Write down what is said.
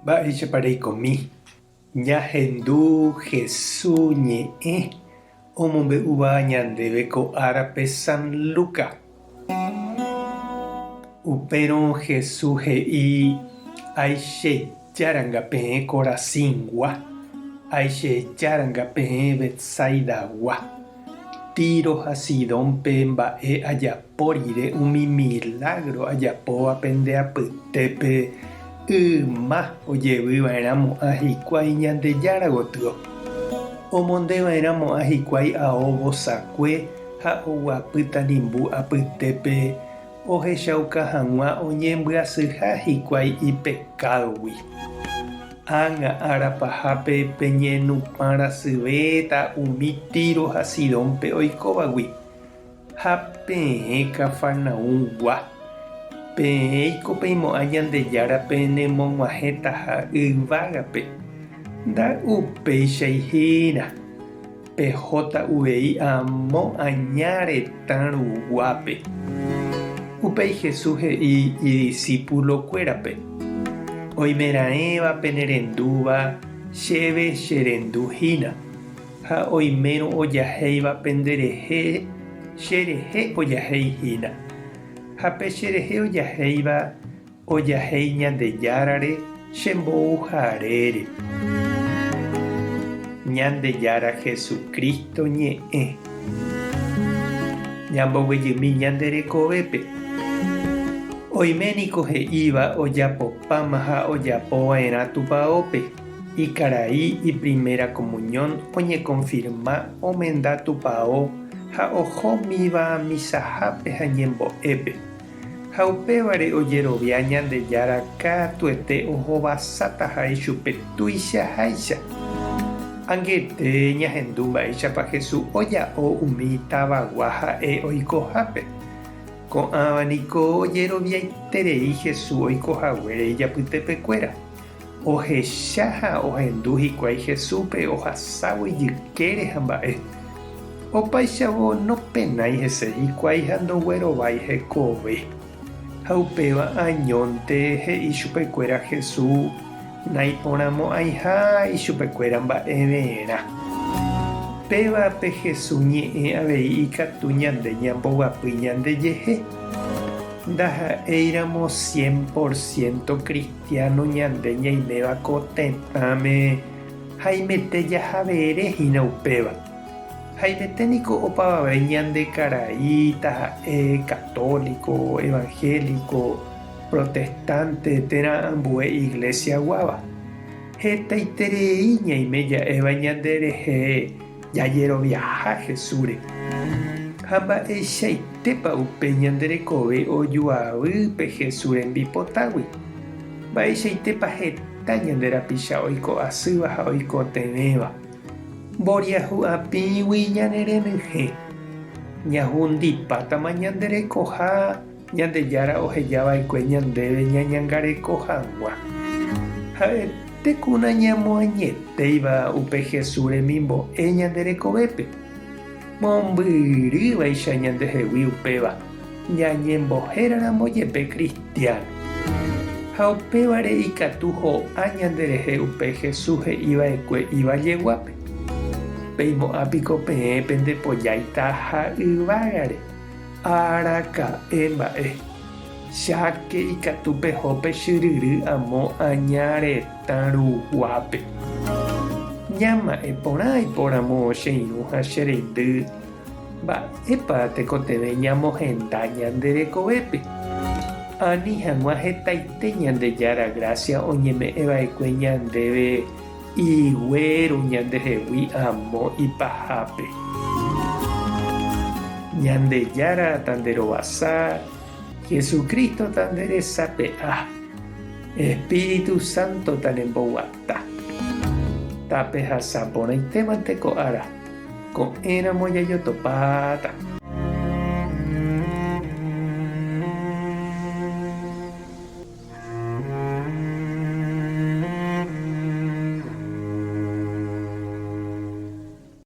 Mba'éichapa reikomi? Ñahendu Hesu ñe'ẽ omombe'úva ñandéve ko árape San Luca. Upérõ Hesu he'i, Aichejáranga peẽ Corazíngua, aichejáranga peẽ Betsaidagua. Tiro ha Sidónpe mba'e ajapo rire umi milágro ajapóva pende apytépe yma ojevy va'erãmo'ã hikuái Ñandejára gotyo. Omonde va'erãmo'ã hikuái ao vosakue ha oguapy tanimbu apytépe ohechauka hag̃ua oñembyasyha hikuái ipekádogui. Ág̃a ára pahápe peñenupã rasyvéta umi Tiro ha Sidónpe oikóvagui, ha peẽ Cafarnaúngua, peẽiko peimo'ã Ñandejára penemog̃uahẽtaha yvágape. Nda'upéichai hína. Pehóta uvei amo aña retã ruguápe. Upéi Jesús he'i idisípulokuérape, Oimeraẽva penerendúva chéve cherendu hína, ha oimérõ ojahéiva penderehe cherehe ojahéi hína. Ha pe cherehe ojahéiva Ojahéi Ñandejárare che mbouharére. Ñandejára Jesucristo ñe'ẽ. Ñamboguejymi ñande rekovépe. Oime niko he'íva ojapopáma ha ojapo va'erã tupaópe, ikarai iprimera comunión oñekonfirma omenda tupao ha ohómiva misahápe ha ñembo'épe. Ha upévare ojerovia Ñandejára katuete ohovasátaha ichupe tuichaháicha. Angete ñahendu mba'éichapa Jesús oja'o umi tavagua ha'e oikohápe. Ko'ãva niko ojeroviaiterei Jesús oikohaguére ijapytepekuéra. Ohecha ha ohendu hikuái Jesúspe ohasávo ijykére ha mba'e. Opáichavo nopenái hese hikuái ha ndoguerovái hekove. Ha upéva añónte he'i chupekuéra Jesús naiporãmo'ãiha ichupekuéra mba'everã. Péva pe Jesús ñe'ẽ avei ikatu ñande ñamboguapy ñandejehe. Ndaha'éiramo cien por ciento cristiano ñande ñaiméva ko tetãme haimete jahavere hína upéva. Haimete niko opavave ñande karai taha'e católico, evangélico, protestante térã ambue iglesia guáva. Hetaiterei ñaime ja'éva ñande rehe jajeroviaha Jesúsre. Ha mba'eichaitépa upe ñande rekove ojoavy pe Jesús rembipotágui? Mba'eichaitépa heta ñande rapicha oiko asýva ha oikotevẽva? Mboriahu apĩgui ñane renyhẽ. Ñahundipátama ñande rekoha Ñandejára oheja va'ekue ñandéve ñañangareko hag̃ua. Ha'ete ku nañamoañetéiva upe Jesús remimbo'e ñande rekovépe. Mombyrývaicha ñandehegui upéva, ñañembohéraramo jepe kristiáno. Ha upévare ikatu ho'a ñanderehe upe Jesús he'i va'ekue ivalleguápe, Peimo'ã piko peẽ pendepojáita ha yvágare. Araka'e mba'e. Cháke ikatu peho pe chyryry amo aña retã ruguápe. Ñama'ẽ porã aiporamo che irũ ha che reindy, mba'épa tekotevẽ ñamohenda ñande rekovépe. Ani hag̃ua hetaite Ñandejára grásia oñeme'ẽ va'ekue ñandéve Iguéro ñandehegui amo ipahápe. Ñandejára tanderovasa, Jesucristo tanderesape'a, Espíritu Santo tanemboguata. Tapehasa porãitémante ko ára, ko'ẽramo jajotopáta.